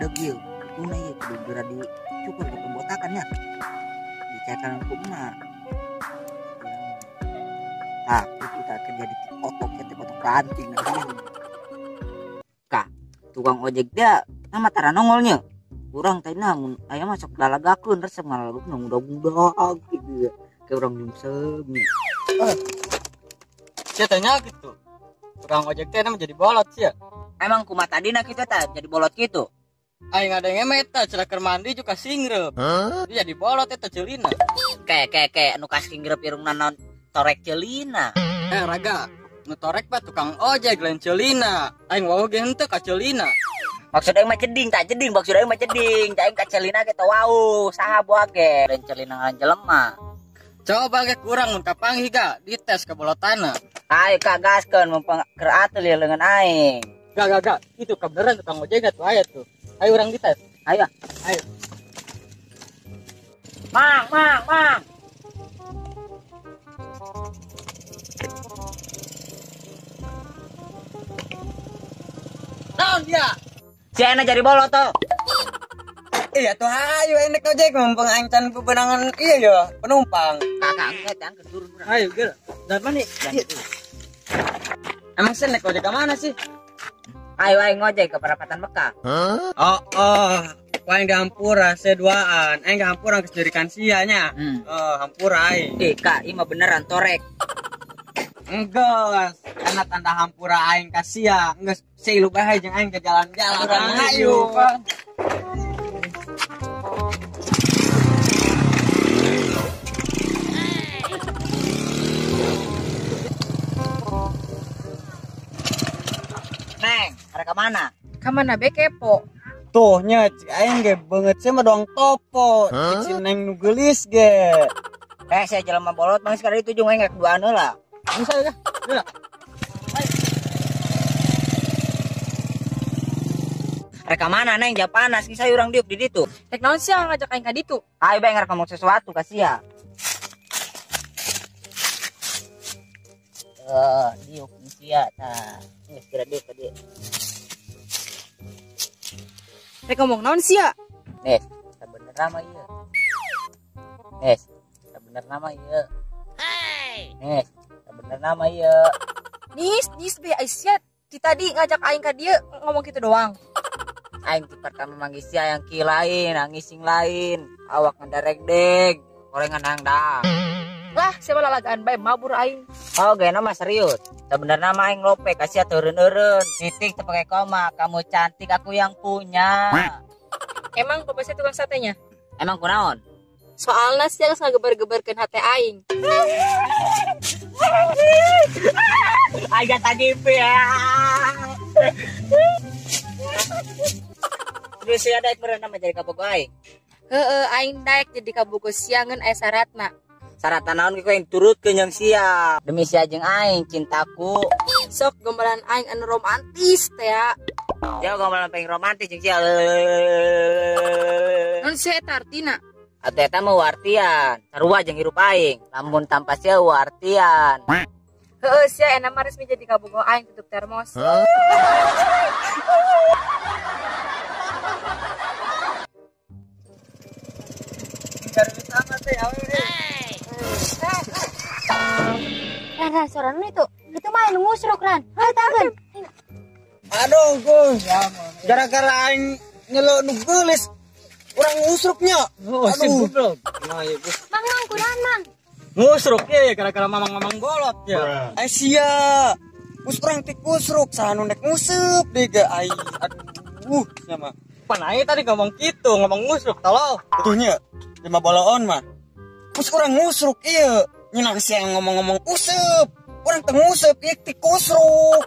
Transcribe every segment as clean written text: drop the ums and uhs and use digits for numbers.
Baredeg ieu. Kukuna ieu kudu geura dicukur ke pembotakan nya. Dicakan ku emak. Tah, itu tak kerja di otok ya, otok ranting nah. Kak, tukang ojek dia nama tara nongolnya. Kurang teh mun aya masuk lalagakeun resep ngalalagukeun mudah-mudah gitu ya. Kayak orang nyungsep. Sia tanya gitu. Tukang ojek teh jadi bolot sia. Emang kumaha tadina kitu teh jadi bolot kitu? Aing ada yang eta cenah keur mandi juga singreup. Dia jadi bolot eta ceulina. Kayak anu kasingreup irungna naon torek ceulina. Raga, nu torek mah tukang ojek lain ceulina. Aing wawuh ge henteu ka ceulina. Maksud aing mah ceding, tak ceding, maksud aing mah ceding. Aing ka celina ge teu wau, saha buah ge. Lain celina ngaran jelema. Coba ge kurang mun kapanggih ga dites kebolotana. Ayo ka gaskeun mumpung keur atul ieu leungeun aing. Gak, itu kebeneran tukang ojek tuh aya tuh. Ayo urang dites. Ayo. Ayo. Mang. Naon dia? Si enak jadi bolot tuh. Iya tuh ayo enak ojek mumpung aing can bebenangan iya ya penumpang. Kakak angkat angkat turun. Ayo geura. Dan mana? Emang sih naik ojek ke mana sih? Ayo aing ngojek ke perapatan Mekah. Oh, aing di hampura seduaan. Aing di hampura geus jerikan sia nya. Oh, hampura aing. Kak, ieu mah beneran torek. Enggeus, karena tanda hampura aing ka sia. Enggeus seilu bae jeung aing ke jalan-jalan. Ayo. Neng, arek ka mana? Ka mana be kepo? Tuh nya cik aing ge beungeut sia mah doang topo. Cik si Neng nu geulis ge. Saya jelema bolot mah sekali itu jeung aing rek duaan heula. Geus aya dah. Rek ka mana Neng? Ja panas geus aya urang diuk di ditu. Rek naon sia ngajak aing ka ditu? Ayo bae ngarek ngomong sesuatu ka sia. Diuk sia tah. Geus geura diuk ka dieu. Rek ngomong naon sia? Nes, sabenerna mah ieu. Nes, sabenerna mah ieu. Hey. Nes, sabenerna mah ieu. Nis be ai sia ti tadi ngajak aing ka dieu ngomong kitu doang. Aing ti pertama manggih sia yang ki lain, ngising lain, awak ngedaregdeg, gorengan hangdang. Lah, siapa lalagaan bae mabur aing. Oh, gena mah serius. Sebenarnya mah aing lope ka sia teureun-eureun. Titik teu pake koma, kamu cantik aku yang punya. Emang bapak sia tukang satenya? Emang kunaon? Soalna sia geus ngagebar-gebarkeun hate aing. Aing tadi ya. Terus sia daek meureun mah jadi kabogo aing. Heeh, aing daek jadi kabogo sia ngeun aya syaratna. Syarat naon ge aing turutkeun jeung sia. Demi sia jeung aing cintaku. Sok gombalan aing anu romantis teh ya. Ya gombalan paling romantis jeung sia. Naon sia eta artina? Atuh eta mah artian. Sarua jeung hirup aing. Lamun tanpa sia artian. Heeh, sia enak mah resmi jadi kabogo aing tutup termos. Sama teh awewe. Ran, suara itu. Itu mah anu ngusruk, Ran. Ayo tangan. Aduh, Gus. Gara-gara aing nyelok nu geulis, urang ngusruknya. Aduh. Nah, ya, Gus. Mang, kunaon, Mang? Ngusruk ye gara-gara mamang-mamang bolot ya. Ai sia. Us urang ti kusruk, saha nu nek nguseup deui ge ai. Aduh, sia mah. Pan aing tadi ngomong kitu, ngomong ngusruk tolol. Tuh nya, lima boloon mah. Us urang ngusruk ieu. Nyenang siang ngomong-ngomong useup. Urang teu nguseup ieu ti kusruk.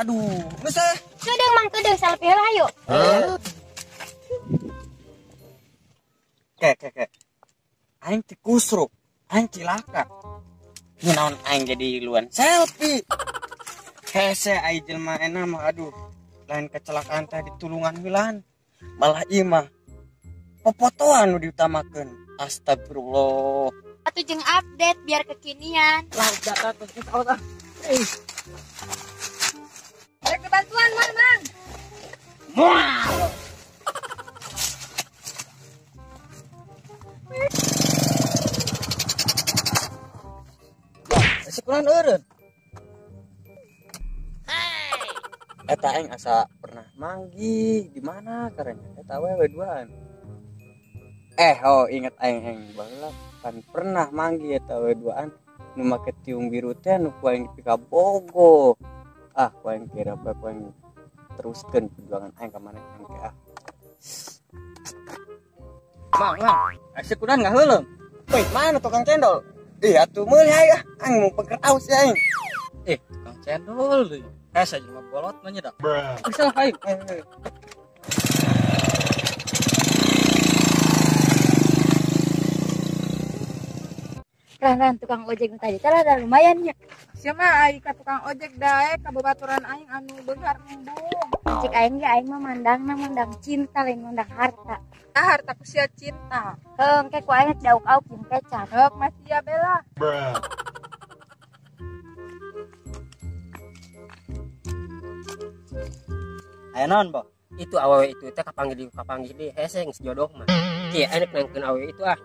Aduh, geus ah. Kedeung Mang, kedeung selfie heula ayo. Ke. Aing ti kusruk, aing cilaka. Nyenaon aing jadi luan selfie. Hese ai jelema enak mah aduh. Lain kecelakaan teh ditulungan heulaan. Malah ieu mah popotoan nu diutamakeun. Astagfirullah. Atuh jeung update biar kekinian. Lah data terus out ah. Rek bantuan, Mang, Mang. Mual. Sekuran eureun. Eta aing asa pernah manggih di mana karena eta awewe duaan. Oh inget aing aing baheula kan pernah manggih eta awewe duaan nu make tiung biru teh nu ku aing dipika bogo. Ah, ku aing kira ku aing teruskeun perjuangan aing ka maneh engke ah. Mang, mang, sekuran ngaheuleum. Woi, mana tukang cendol? Ih, atuh meuli aing ah, aing mau peker aus ya aing. Tukang cendol deui. Saya jelema bolot mah nya da. Bisa lah aing. Ran tukang ojek tadi teh rada lumayan nya. Sia mah ai ka tukang ojek daek ka babaturan aing anu beunghar embung. Cek aing ge aing mah mandangna mandang cinta lain mandang harta. Ah harta ku sia cinta. Heuh engke ku aing dauk-auk jeung kecap. Heuk mah sia bela. Aya naon, Bo? Itu awewe itu teh kapanggih deui hese geus jodoh mah. Kieu aing nangkeun awewe itu ah.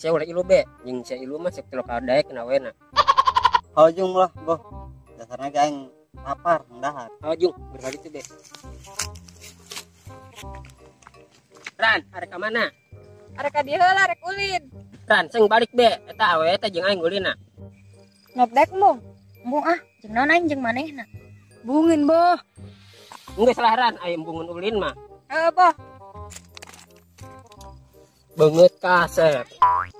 Saya ulah ilu be, jeung sia ilu mah sok teu kadaek na wena. Hojung lah, Bo. Dasarna ge aing lapar dahar. Hojung, berbagi teh be. Ran, arek ka mana? Arek ka dieu heula arek ulin. Ran, sing balik be, eta awewe teh jeung aing ulina. Ngobdek mung. Embung ah, jeung naon aing jeung manehna? Bungin, Boh. Geus lah Ran, aing embungun ulin mah. Heuh, Boh. Beungeut kasep.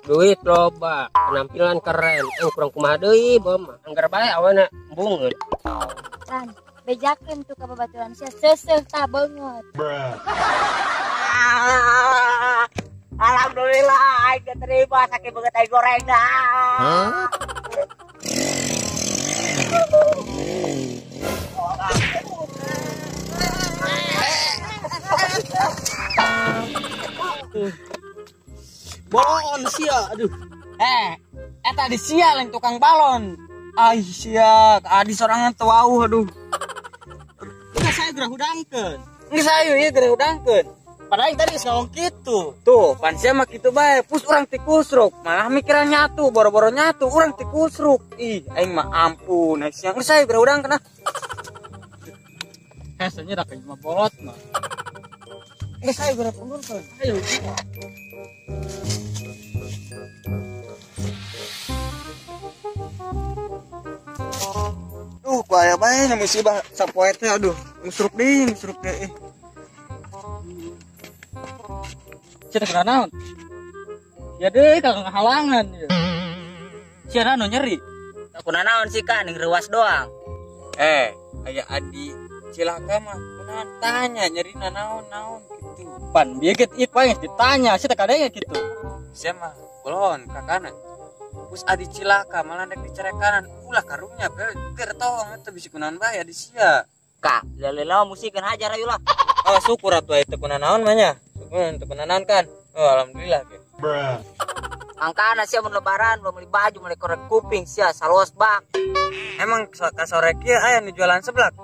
Duit loba, penampilan keren. Kurang kumaha deui bom. Anggar bae awena embungeun. Ran, bejakeun tuh ka babaturan sia seuseuh tah beungeut. Alhamdulillah aing diterima saking beungeut aing goreng dah. Bolon sia, aduh. Eta di sia lain tukang balon. Ai sia, adi sorangan teu wauh aduh. Geus saya gerah hudangkeun. Geus saya ieu gerah hudangkeun. Padahal aing tadi geus ngomong kitu. Tuh, pan sia mah kitu bae, pus urang ti kusruk. Malah mikiran nyatu, boro-boro nyatu, urang ti kusruk. Ih, aing mah ampun, ai sia geus saya gerah hudangkeun ah. Hesenya da mah bolot mah. Geus saya gerah hudangkeun. Ayo. Duh, ku aya bae musibah sapoe teh aduh, musruk deui, musruk deui. Sia teh naon? Ya deui ka ngahalangan ieu. Sia nu nyeri. Kuna naon sih Kak, ning reuas doang. Aya adi cilaka mah kunaon tanya nyerina naon-naon kitu. Pan bieu ge ieu paling ditanya, sia teh kadenge kitu. Sia mah bolon kakana. Pus adi cilaka malah rek dicerekanan ulah karunya keur tong eta bisi kunaon bae adi sia. Kak, lele musikeun hajar ayo lah. Oh, syukur atuh aya teu kunanaon mah nya. Syukur teu kunanaon kan. Oh, alhamdulillah ge. Angkana sia mun lebaran belum beli baju meuli korek kuping sia salos bak. Emang ka sore kieu aya nu jualan seblak.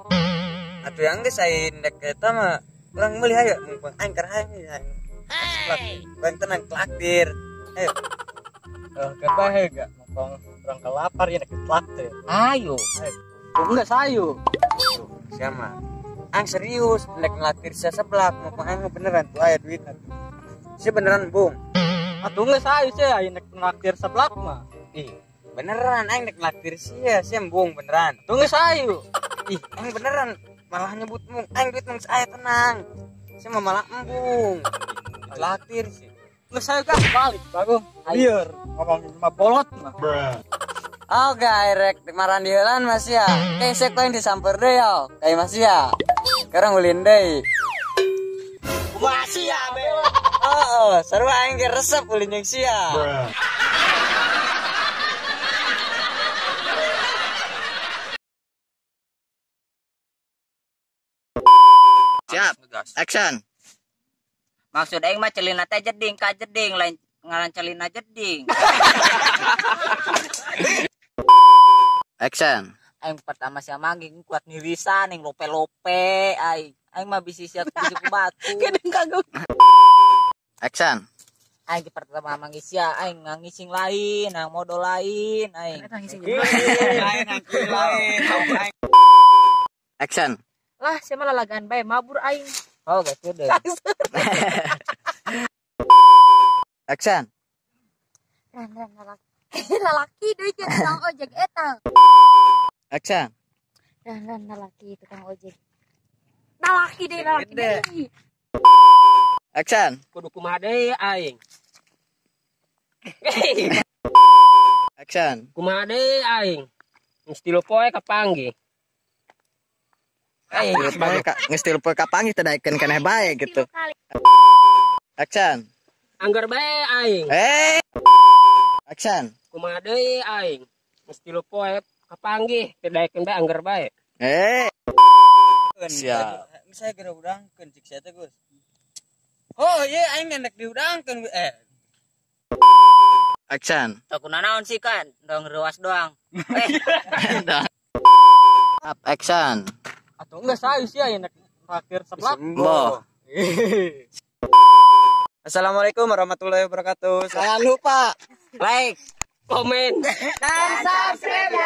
Atuh yang geus aing dek eta mah urang meuli hayu mumpung aing keur hayang seblak. Urang tenang traktir. Ayo. Kebahe gak mumpung urang kelapar ya nek traktir. Ayo. Enggak sayu. Sia mah. Aing serius nek ngelaktir sia seblak mumpung aing beneran tuh aya duit atuh. Sia beneran bung. Atuh geus sayu sia aing nek ngelaktir seblak mah. Ih, beneran aing nek ngelaktir sia, sia embung beneran. Atuh geus sayu. Ih, aing beneran malah nyebut mung, aing duit mung saya tenang. Sia mah malah embung. Ngelaktir sih. Geus sayu kah balik bagong. Lieur ngomongin mah bolot mah. Oke, rek maran diheulan Mas ya. Kayak sek yang disamper deui yo. Kayak Mas ya. Sekarang ulin deui. Kumaha sia be? Heeh, seru aing ge resep ulin jeung sia. Siap. Action. Maksud aing mah celina teh jeding ka jeding lain ngaran celina jeding. Action. Aing pertama sia manggih kuat nirisan ning lope-lope aing. Aing mah bisi sia bisi ku batu. Kedeng kagok. Action. Aing di pertama manggis sia, aing ngangising lain, nang modal lain, aing. Lain lain. Action. Lah, sia mah lalagaan bae mabur aing. Oh, gitu deh. Action. Ran ran lalaki. Lalaki deui ke tukang ojek eta. Action. Ran ran lalaki tukang ojek. Lalaki deui lalaki deui. Action. Kudu kumaha deui aing. Action. Kumaha deui aing. Geus tilu poe kapanggih. Geus tilu poe kapanggih teh daekeun keneh bae gitu. Action. Anggar bae aing. Action. Kumaha deui aing. Geus tilu poe kapanggih teh daekeun bae anggar bae. Siap. Saya geura udangkeun cik sia teh Gus. Oh iya aing ngendek diudangkeun Action. Sok naon sih kan, dong ruas doang. Up action. Atau enggak saya sih aing nek traktir seblak. Boh. Assalamualaikum warahmatullahi wabarakatuh. Jangan lupa like, komen, dan subscribe.